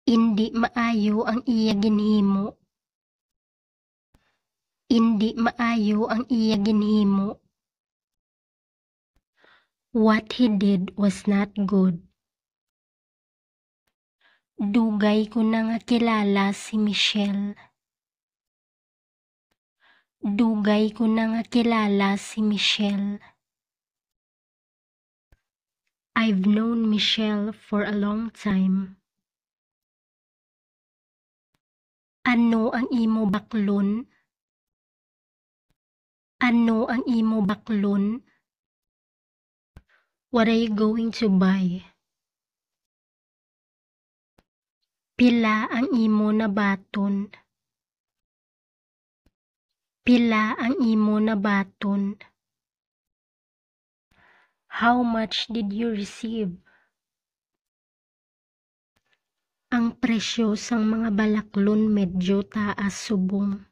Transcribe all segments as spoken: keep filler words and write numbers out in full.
Indi maayo ang iya ginhimo. Indi maayo ang iya ginhimo. What he did was not good. Dugay ko na nga kilala si Michelle. Dugay ko na nga kilala si Michelle. I've known Michelle for a long time. Ano ang imo baklon? Ano ang imo baklon? What are you going to buy? Pila ang imo nabaton? Pila ang imo nabaton? How much did you receive? Ang presyo sang mga balaklon medyo taas subong.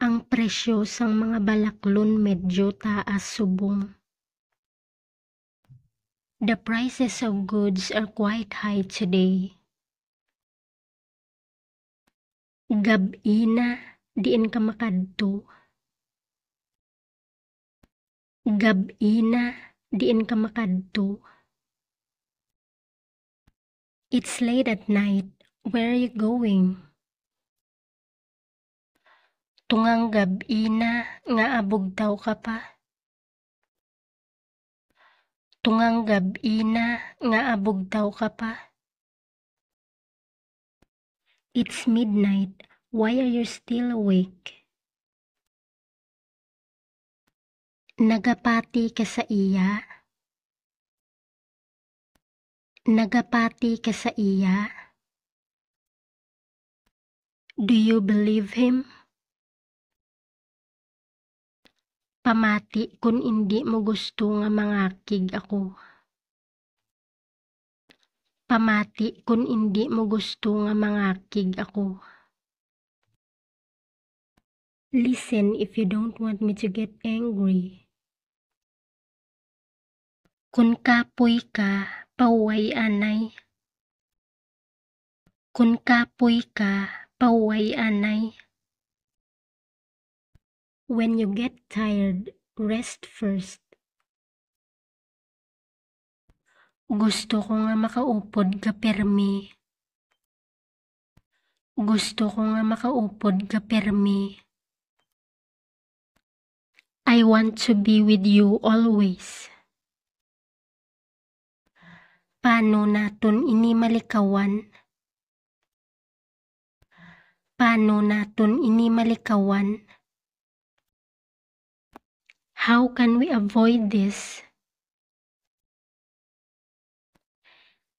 Ang presyo sang mga balaklon medyo taas subong. The prices of goods are quite high today. Gab-i na, diin ka makadto? Gab-i na, diin ka makadto? It's late at night. Where are you going? Tungang gab-i na nga abugtaw ka pa. Tungang gab-i na nga abugtaw ka pa. It's midnight. Why are you still awake? Nagapati ka sa iya? Nagapati ka sa iya? Do you believe him? Pamati kon indi mo gusto nga mangakig ako. Pamati kon indi mo gusto nga mangakig ako. Listen if you don't want me to get angry. Kon kapoy ka, pahuway anay. Kon kapoy ka, pahuway anay. When you get tired, rest first. Gusto ko nga makaupod ka pirmi. Gusto ko nga makaupod ka pirmi. I want to be with you always. Paano naton ini malikawan? Paano naton ini malikawan? How can we avoid this?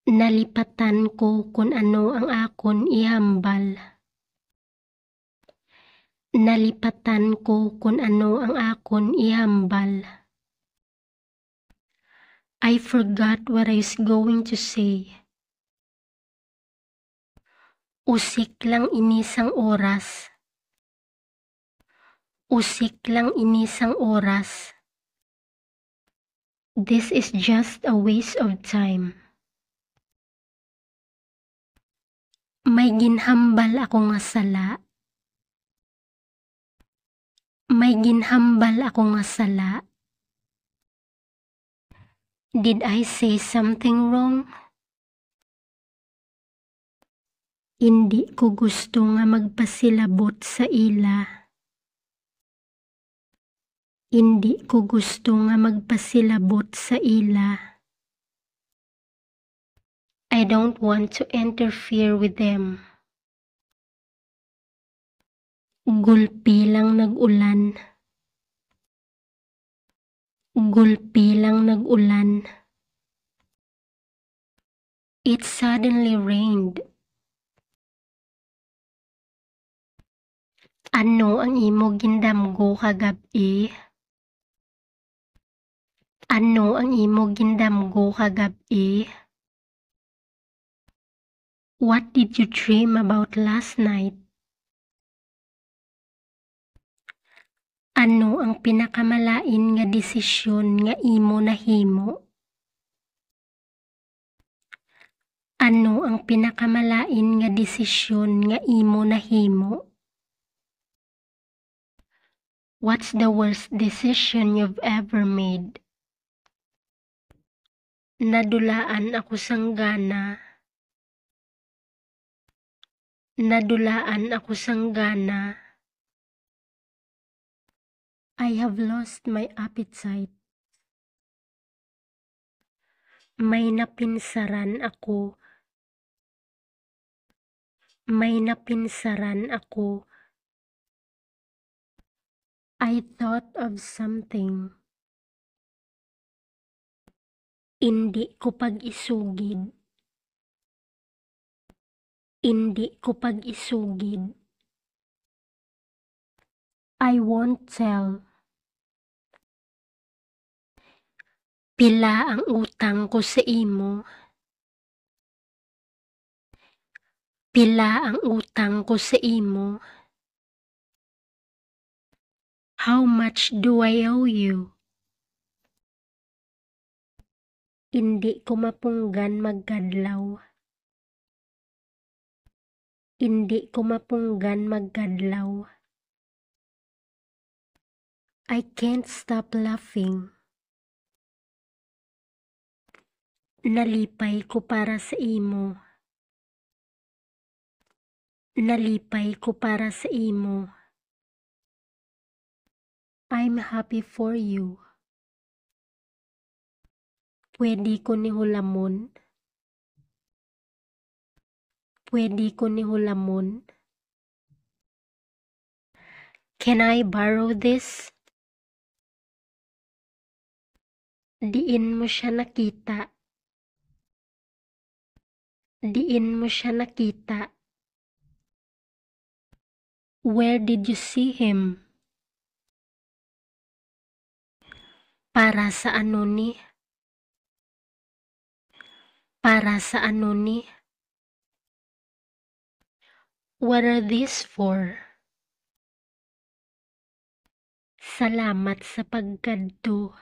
Nalipatan ko kon ano ang akon ihambal. Nalipatan ko kon ano ang akon ihambal. I forgot what I was going to say. Usik lang ini sang oras. Usik lang ini sang oras. This is just a waste of time. May ginhambal ako nga sala. May ginhambal ako nga sala. Did I say something wrong? Indi ko gusto nga magpasilabot sa ila. Indi ko gusto nga magpasilabot sa ila. I don't want to interfere with them. Gulpi lang nag-ulan. Gulpi lang nag-ulan. It suddenly rained. Ano ang imo gindamgo kagab-i? Ano ang imo gindamgo kagab-i? What did you dream about last night? Ano ang pinakamalain nga desisyon nga imo nahimo? Ano ang pinakamalain nga desisyon nga imo nahimo? What's the worst decision you've ever made? Nadulaan ako sang gana. Nadulaan ako sang gana. I have lost my appetite. May napinsaran ako. May napinsaran ako. I thought of something. Indi ko pag-isugid. Indi ko pag-isugid. I won't tell. Pila ang utang ko sa imo? Pila ang utang ko sa imo? How much do I owe you? Indi ko mapunggan magkadlaw. Indi ko mapunggan magkadlaw. I can't stop laughing. Nalipay ko para sa imo. Nalipay ko para sa imo. I'm happy for you. Pwede ko ni hulamon? Pwede ko ni hulamon? Can I borrow this? Diin mo siya nakita? Diin mo siya nakita? Where did you see him? Para sa ano ni? Para sa ano ni? What are these for? Salamat sa pagkadto.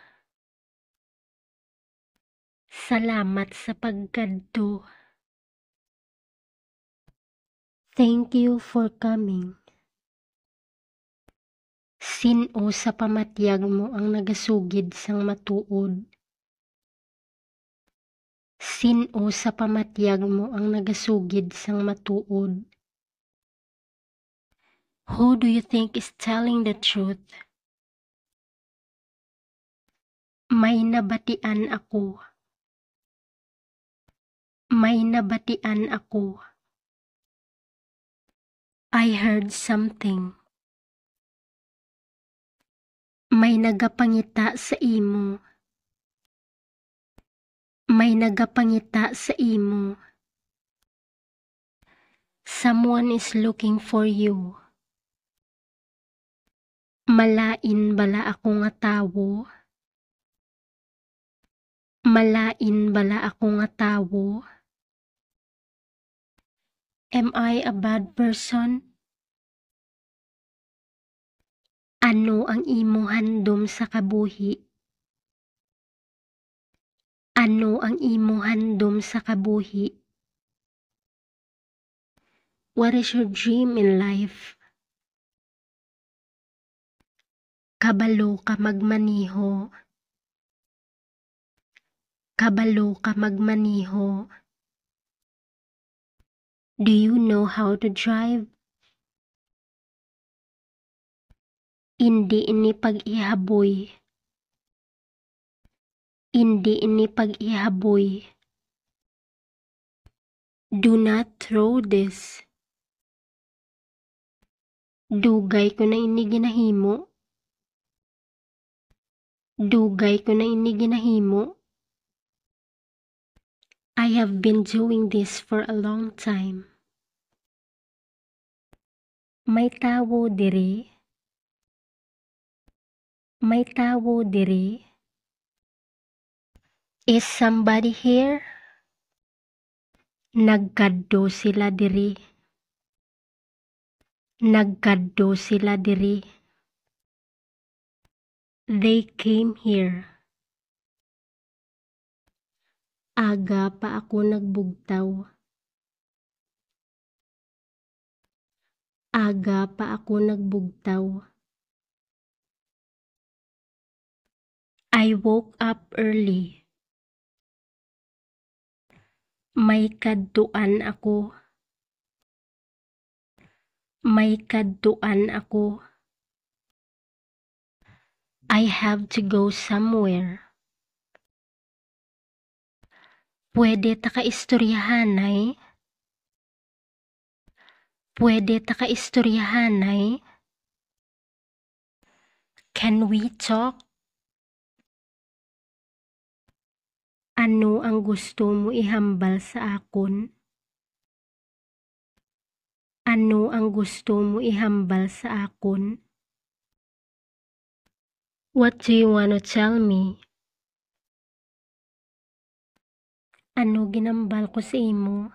Salamat sa pagkadto. Thank you for coming. Sin-o sa pamatyag mo ang nagasugid sang matuod? Sin-o sa pamatyag mo ang nagasugid sang matuod? Who do you think is telling the truth? May nabatian ako. May nabatian ako. I heard something. May nagapangita sa imo. May nagapangita sa imo. Someone is looking for you. Malain bala ako nga tawo? Malain bala ako nga tawo? Am I a bad person? Ano ang imo handom sa kabuhi? Ano ang imo handom sa kabuhi? What is your dream in life? Kabalo ka magmaneho? Kabalo ka magmaneho? Do you know how to drive? Indi ini pag-ihaboy. Indi ini pag-ihaboy. Do not throw this. Dugay ko na ini ginahimo. Dugay ko na ini ginahimo. I have been doing this for a long time. May tawo diri? May tawo diri? Is somebody here? Nagkadto sila diri. Nagkadto sila diri. They came here. Aga pa ako nagbugtaw. Aga pa ako nagbugtaw. I woke up early. May kadtuan ako. May kadtuan ako. I have to go somewhere. Pwede ta ka istoryahanay? Pwede ta ka istoryahanay? Can we talk? Ano ang gusto mo ihambal sa akon? Ano ang gusto mo ihambal sa akon? What do you want to tell me? Ano ginambal ko sa imo?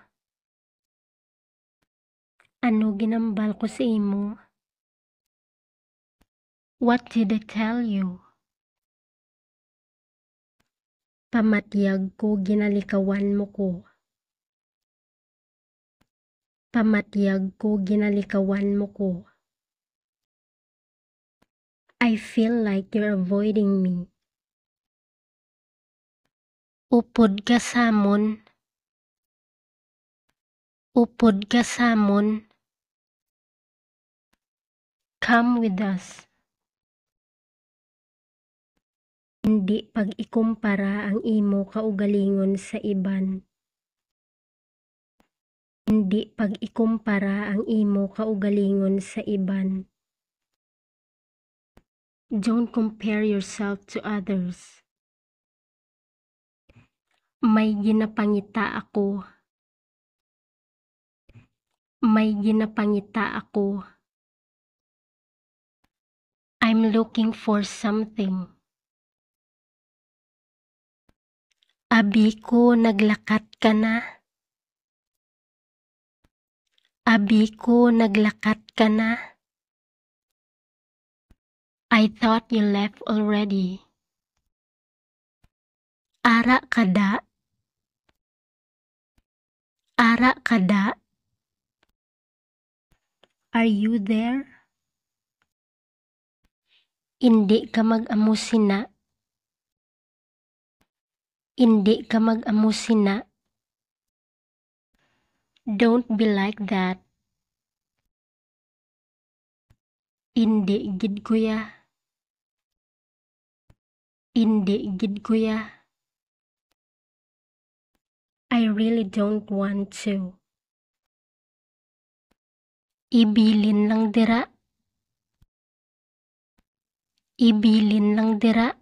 Ano ginambal ko sa imo? What did I tell you? Pamatyag ko ginalikawan mo ko. Pamatyag ko ginalikawan mo ko. I feel like you're avoiding me. Upod ka samon. Upod ka samon. Come with us. Indi pag-ikumpara ang imo kaugalingon sa iban. Indi pag-ikumpara ang imo kaugalingon sa iban. Don't compare yourself to others. May ginapangita ako. May ginapangita ako. I'm looking for something. Abi ko naglakat ka na. Abi ko naglakat ka na. I thought you left already. Ara ka da? Ara ka da? Are you there? Indi ka mag-amo sina. Indi ka mag-amo sina. Don't be like that. Indi gid, kuya. Indi gid, kuya. I really don't want to. Ibilin lang dira. Ibilin lang dira.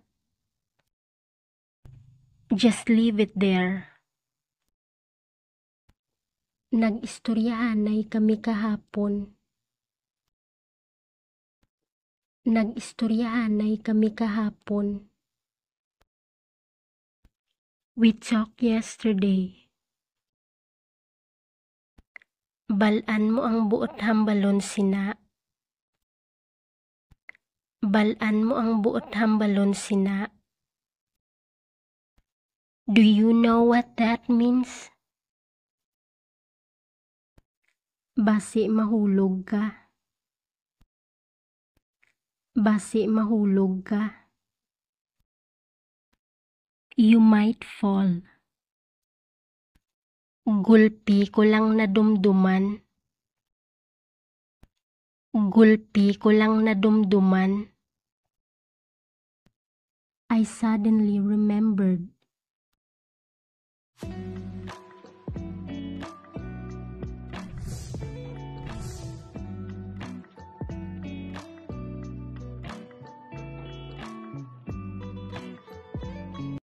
Just leave it there. Nag-istoryahanay kami kahapon. Nag-istoryahanay kami kahapon. We talked yesterday. Bal-an mo ang buot hambalon sina. Bal-an mo ang buot hambalon sina. Do you know what that means? Basi mahulog ka. Basi mahulog ka. You might fall. Gulpi ko lang nadumduman. Gulpi ko lang nadumduman. I suddenly remembered.